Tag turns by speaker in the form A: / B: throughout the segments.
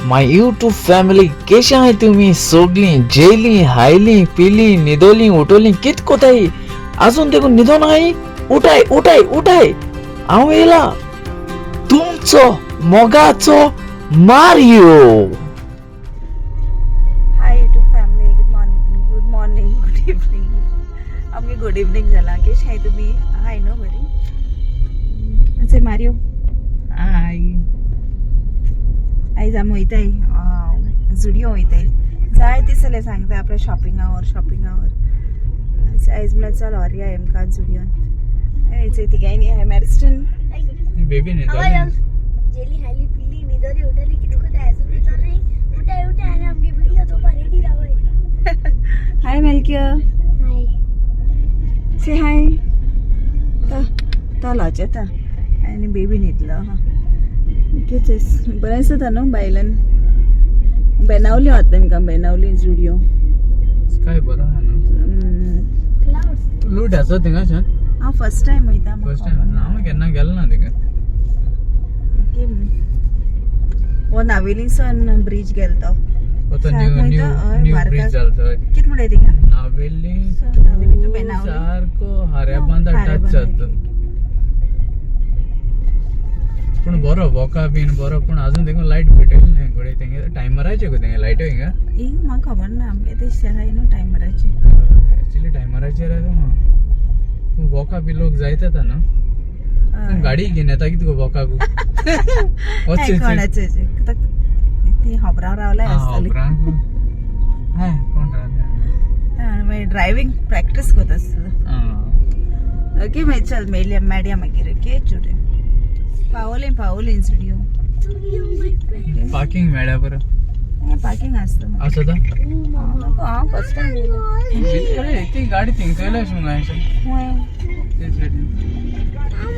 A: My YouTube family केशे आहाय तुमी सोगलीं जेयलीं हायलीं पिलीं न्हिदोलीं उठोलीं कित कोताय आजून देखून न्हिदोन आहाय उठाय उठाय उठाय हांव येयला तुमचो मोगाचो Mario.
B: Hi YouTube family, good morning, good morning, good evening. आमगे गुड इवनींग जाला. केश हाय तुमी? हाय न्हू बरी. से मारियो.
A: हाय.
B: आयज आमी वयताय जुडियो वयताय. जाय ते जाल्यार सांगता आपल्या शॉपिंगा व्हर, शॉपिंगा व्हर. आयज म्हणल्यार चल व्हरया हेमकां जुडियोन. तिगांय न्ही हाय मॅरिस्टन.
A: बेबी
C: जेली हाली पिली निदोली उठली कित कोताय अजून न्हिदोली उठाय उठाय आनी आमगे व्हिडिओ चोवपा रेडी रावय.
B: हाय मेलक्य.
C: हाय.
B: से हाय. तो लजेता आनी बेबी न्हिदलो आहा. ओके, बरें दिसता न्हू बायलान. बेनावली वता तेमकां, बेनावली जुडियो.
A: काय बरो आहा न्हू.
C: क्लाउड्स.
A: लूट आसा थिंगाच्यान.
B: हांव फर्स्ट टायम वयता.
A: फर्स्ट टायम, हांव केन्ना गेलो ना थिंगा.
B: हो नावेलीसान ब्रीज गेलो तो.
A: तो न्यू न्यू न्यू ब्रिज जालो तो.
B: कित म्हणटाय थिंगा?
A: नावेली.
B: नावेली टू बेनावली.
A: सारको हाऱ्या बांदा टच जाता. पूण बरो वोका बीन बरो, पूण अजून देखून लायट पेटयली ना घडये तेंगे टायमराचे गो तेंगे लायट हिंगा.
B: ही म्हाका खबर ना, आमगे ते आहाय न्हू टायमराचे.
A: एक्चुअली टायमराचेर आसा, पूण वोका बी लोक जायत येता न्हू. पूण गाडी घेवन येता कितें गो वोकाकू?
B: कोणाचे ती खबरां रावल्या आसतली.
A: कोण रावले?
B: मागीर ड्रायव्हींग प्रॅक्टीस करता आसतलो. ओके, मागीर चल मेळया मेळया मागीर. ओके चुडे पावली पावली studio.
C: Judeo my friend.
A: Parking मेळ्ळ्या बरो.
B: पार्किंग आसता.
A: आसा तर.
B: हांव फर्स्ट टायम येयलें.
A: ती गाडी थिंग चोयल्या अशें म्हणून ते सायडीन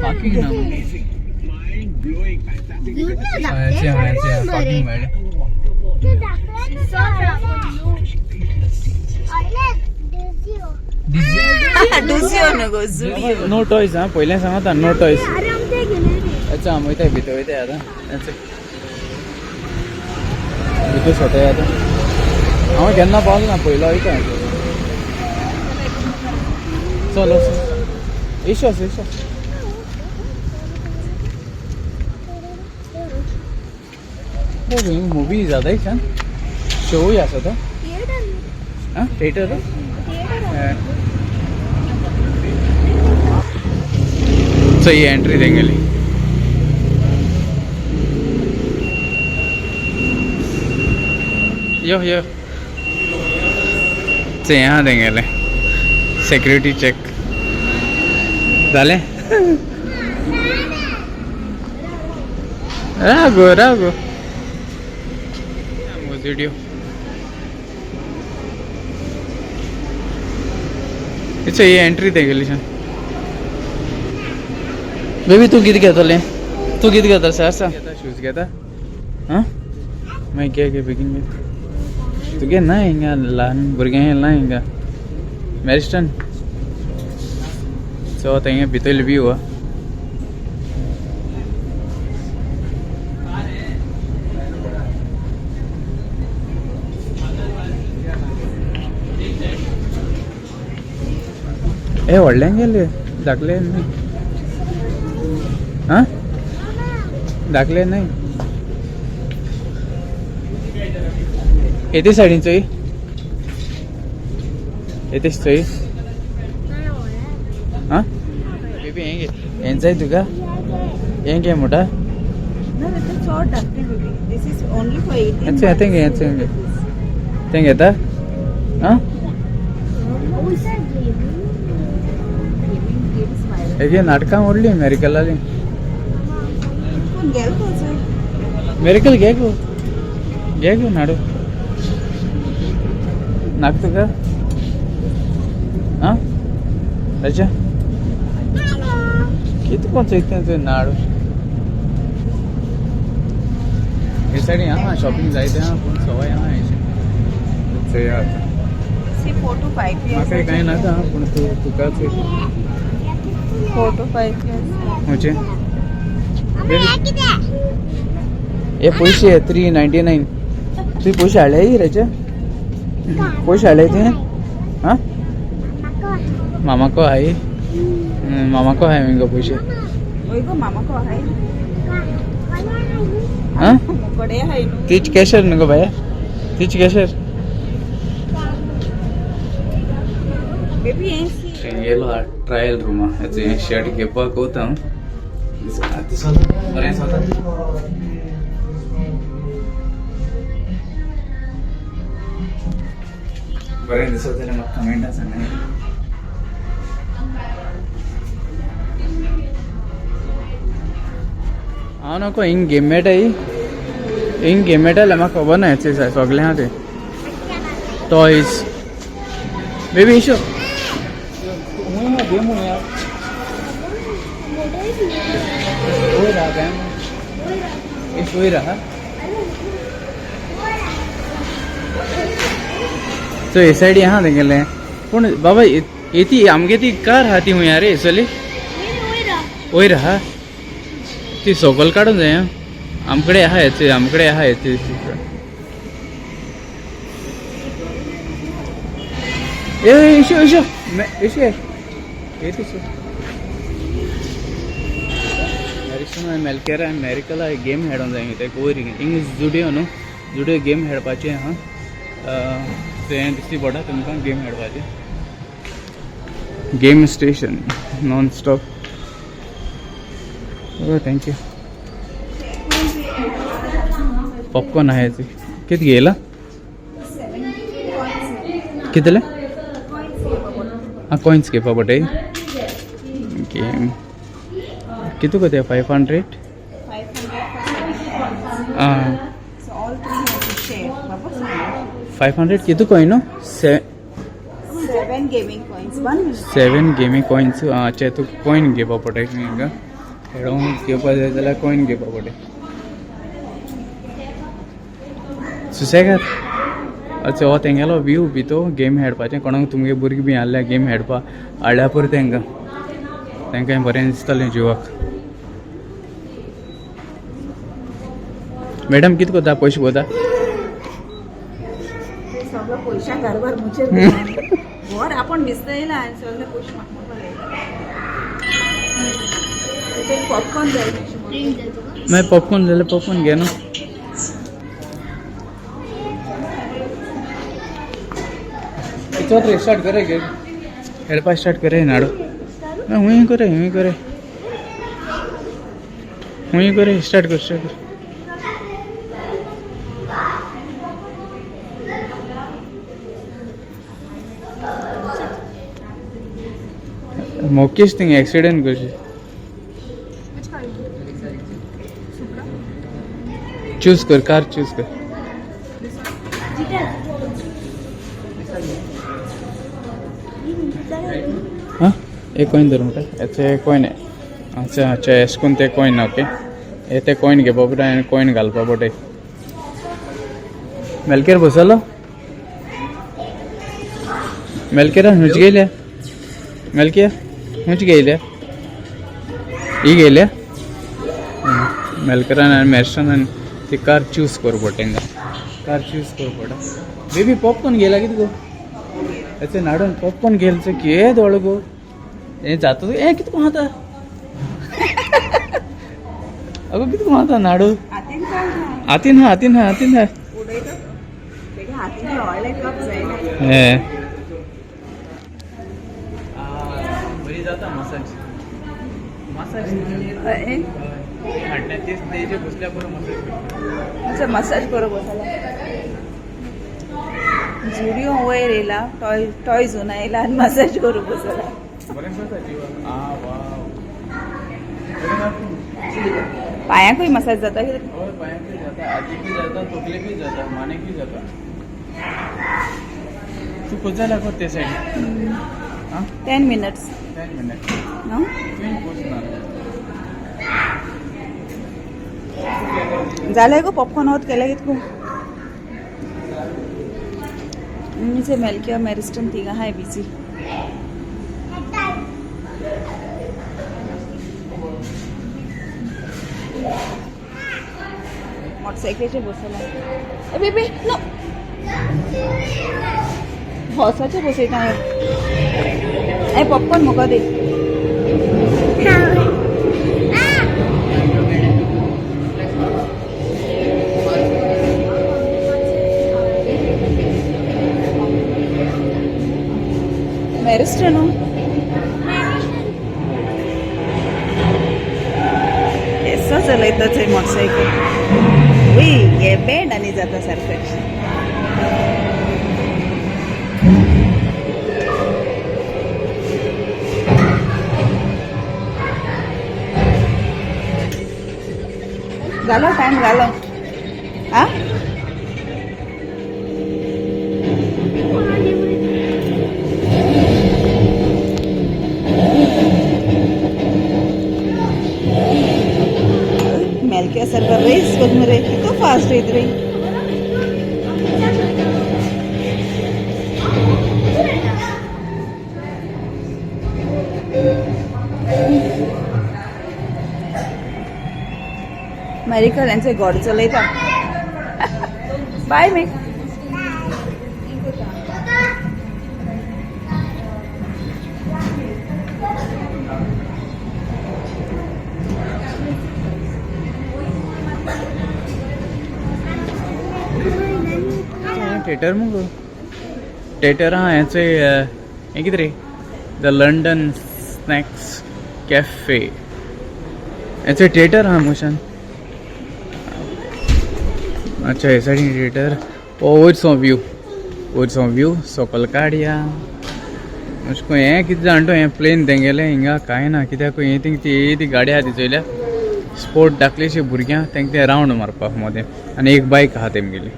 A: पार्किंग ना. पार्किंग मेळ्ळें.
B: डुसियो न्हू गो, जुडियो.
A: No toys. हा, पयलें सांगता, नो टॉयज.
C: अरे आमचे घेणे रे.
A: अच्छा, आमी वयताय भितर वयताय आतां. भितर सोताय आतां. हांव केन्ना पावलो ना, पयलो वयता. चल येशोस येशोस. मुवी जाता छान, शोय आसा तो.
C: थिएटर.
A: आं, थिएटर. सो ही एंट्री तेंगेली. यो यो से यहाँ तेंगेले सेक्युरिटी चेक जालें. रागो रागो व्हिडिओ. अच्छा, ही एंट्री तेगेली छान. बेबी, तूं कितें घेतलें? तूं कितें घेतलें? सर सांग, शूज घेता? आं, मागीर घे घे बेगीन घे. तुगे ना हिंगा ल्हान भुरग्यांक ना हिंगा मॅरिस्टन. सो तेंगे भितर व्यू आहा. ए, व्हडल्यान गेले, धाकले न्हय. आं, धाकले न्हय. येते सायडीन चोय, येतेच चोय. आं बेबी, हें घे, हें जाय तुका? हें घे म्हणटा.
B: ना, ते चड धाकटी baby. This is only for 18.
A: अच्छा, तें घे, तें घे, तें घेता. आं, हेगे नाटकां ओडली मेरिकलाली.
B: कोण गेलो तो?
A: मेरिकल घे गो, घे गो नाडू. नाक तुका? आं, अच्छा, कितें कोण चोयता तुवें नाडू? हे सायडीन आहा शॉपिंग जायते आहा, पूण सवाय आहा हेचें. चोया आतां.
B: सी 4 टू 5
A: म्हाका
B: इयर्स.
A: कांय नाका, पूण तूं तुका चोय.
B: 4 टू 5 इयर्स.
A: खंयचें हे पयशे? 399. तुवें पयशे हाडले हिराचे? पयशे हाडले तुवें? आं, मामाको हाय, मामाको हाय मुगो पयशे.
B: वय गो, मामाको हाय.
A: आं,
B: कडे हाय न्हू.
A: तीच कॅशर न्हू गो बाये, तीच कॅशर.
B: बेबी हें
A: येयलो ट्रायल रुमा, हें शर्ट घेवपाक वता हांव. दिसता बरें दिसता. बरें दिसत जाल्यार म्हाका कमेंटान सांगा. हांव नको हिंग गेम मेळटाय, हिंग गेम मेळटा जाल्यार म्हाका खबर ना. हेचे सगळें आहा ते टॉयज. बेबी इशो गेम वयर आहा. सो हे सायडी आहा तेंगेलें. पूण बाबा येती आमगे ती कार आहा ती हुंय रे चली वयर आहा ती सोगल काडून जाय. आमकडे आहा हेचे, आमकडे आहा हेचे. ए इशो इशो इशो येत इशो मेरिसन मेलकेरा मेरिकला गेम खेळोंक जाय ते वयर. हिंग जुडियो न्हू, जुडियो गेम खेळपाचें आहा. तें दिश्टी पडटा तुमकां गेम खेळपाचें. Game station non stop. Oh thank you. Popcorn आहा हेचे कितें घेयला? कितले? आं, कॉयन्स घेवपा पडटा. गेम कितू कोते? 500. आं, 500 कितू coin?
B: 7 gaming coins. 1 minute.
A: 7 gaming coins. अच्छा, तूं कॉयन घेवपा पडटा हिंगा खेळोंक घेवपा जाय जाल्यार कॉयन घेवपा पडटा. सुसेगाद. अच्छा, हो तेंगेलो व्यू बी तो गेम खेळपाचें. कोणाक तुमगे भुरगीं बी आहल्या गेम खेळपा हाडल्या पुरो तेंकां, तेंकां बरें दिसतलें जिवाक. मॅडम कितें कोता? पयशे कोता?
B: सगळो पयशां घरभर मुचेर घर आपण दिसता येयला आनी सगळे पयशे मागपा पॉपकॉर्न जाय.
A: मागीर पॉपकॉर्न जाल्यार पॉपकॉर्न घे न्हू. चल स्टार्ट करे, घे खेळपा स्टार्ट करे नाडू. ना हुंय करे, हुंय करे, हुंय करे. स्टार्ट कर, स्टार्ट कर. मोकेश थिंग एक्सिडेंट करशी. चूज कर, कार चूज कर. हां, एक कॉइन धर म्हणटा. हेचे कॉइन. अच्छा अच्छा, एश कोन ते कॉइन. ओके, हे ते कॉइन घेवपा पडटा आनी कॉइन घालपा पडटा. मेलकेर बसलो, मेलकेरा खंयच गेल्या? मेलकिया खंयच गेल्या? ही गेल्या मेलकरान आनी मेरसान आनी ती कार चूज करूं पडटा तेंकां. कार चूज करूं पडटा. बेबी पॉपकॉर्न घेयला कितें गो? हेचे नाडून पॉपकॉर्न घेयला कितें दोळो गो हें जाता. हें कितें कोण आतां? अगो कितें कोण आतां नाडू? हातीन हा, हातीन हा, हातीन हा. हें बरी जाता मसाज. मसाज हाडल्या तेच तेजे बसल्या बरो मसाज.
B: अच्छा, मसाज करो बसला. जुडियो वयर येयला, टॉय टॉय झोन येयला आनी मसाज करूं बसला.
A: बरें जाता जिवाक. आं वाव.
B: पांयांकूय मसाज जाता कितें?
A: हय, पांयांकूय जाता, हातीकूय जाता, तकलेकूय जाता, मानेकूय जाता. तूं खंय जाल्यार गो ते सायडीन? आं,
B: 10 मिनट्स.
A: 10 मिनट.
B: न्हू.
A: तुवें पोस्ट ना.
B: जालें गो पॉपकॉर्न होत केलें कितको म्हणजे मेलकिया मेरिस्टन थिंगा हाय बिजी. मोटरसायकलीचेर बसला. ए बेबी नो, बॉसाचेर बसयता हांव. ए पॉपकॉर्न म्हाका दी. मॅरिस्टर न्हू केसो चलयता थंय मोटरसायकल. वय हे बँड आनी जाता सारकें. जालो टायम जालो. आ मेलक्या सारको रेस बघ मरे, कितू फास्ट वयता रे. मेरिकल यांचे गोड चलयता. बाय मी.
A: थिएटर मुगो, थिएटर आहा हेंचे. हें कितें रे? The London snacks cafe. हेचे थिएटर आहा मोशन. अच्छा, हे सायडीन थिएटर. ओ वयर व्यू, वयर व्यू सकल काडया. अशें करून हें कितें जाण तो हें प्लेन तेंगेलें हिंगा कांय ना कित्याक हें थिंग ती ती गाडी आहा ती चोयल्या स्पोर्ट धाकलीशी भुरग्यां तेंका तें रावंड मारपाक मदें आनी एक बायक आहा तेमगेली.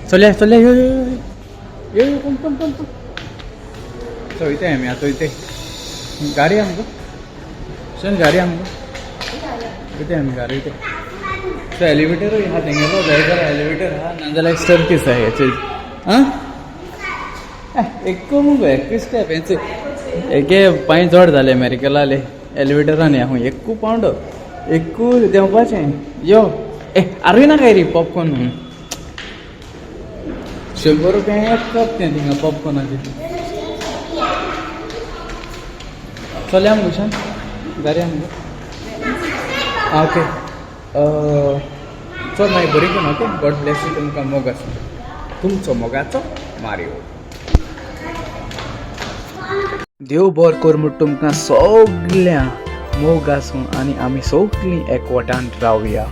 A: चलया चलया, यो यो यो यो, कम कम कम कम. चोयताय आमी आतां वयताय. गाडी आहा मुगो शन, गाडी आहा मुगो. वयताय आमी घरा वयताय. सो एलिवेटरूय आहा तेंगेलो. जाय जाल्यार एलिवेटर आहा, नाजाल्यार स्टेरकेस आहा हेचे. आं एक मुगो एक स्टेप हेचे एके पांय जड जाले अमेरिकेलाले एलिवेटरान. या खूंय एकू पावंडो एकू देंवपाचें. यो ए आरवी ना काय रे पॉपकॉर्न म्हणून. 100 रुपया एक कप तें थिंगा पॉपकॉर्नाचें. चलया मुगो शान, गाडया मुगो. आं ओके, चल मागीर बरी करून. Okay, God Blaise you. तुमकां मोग आसूं. तुमचो मोगाचो मारियो. देव बरो कर म्हूण तुमकां सगळ्यां मोग आसूं आनी आमी सगळीं एकवटान रावया.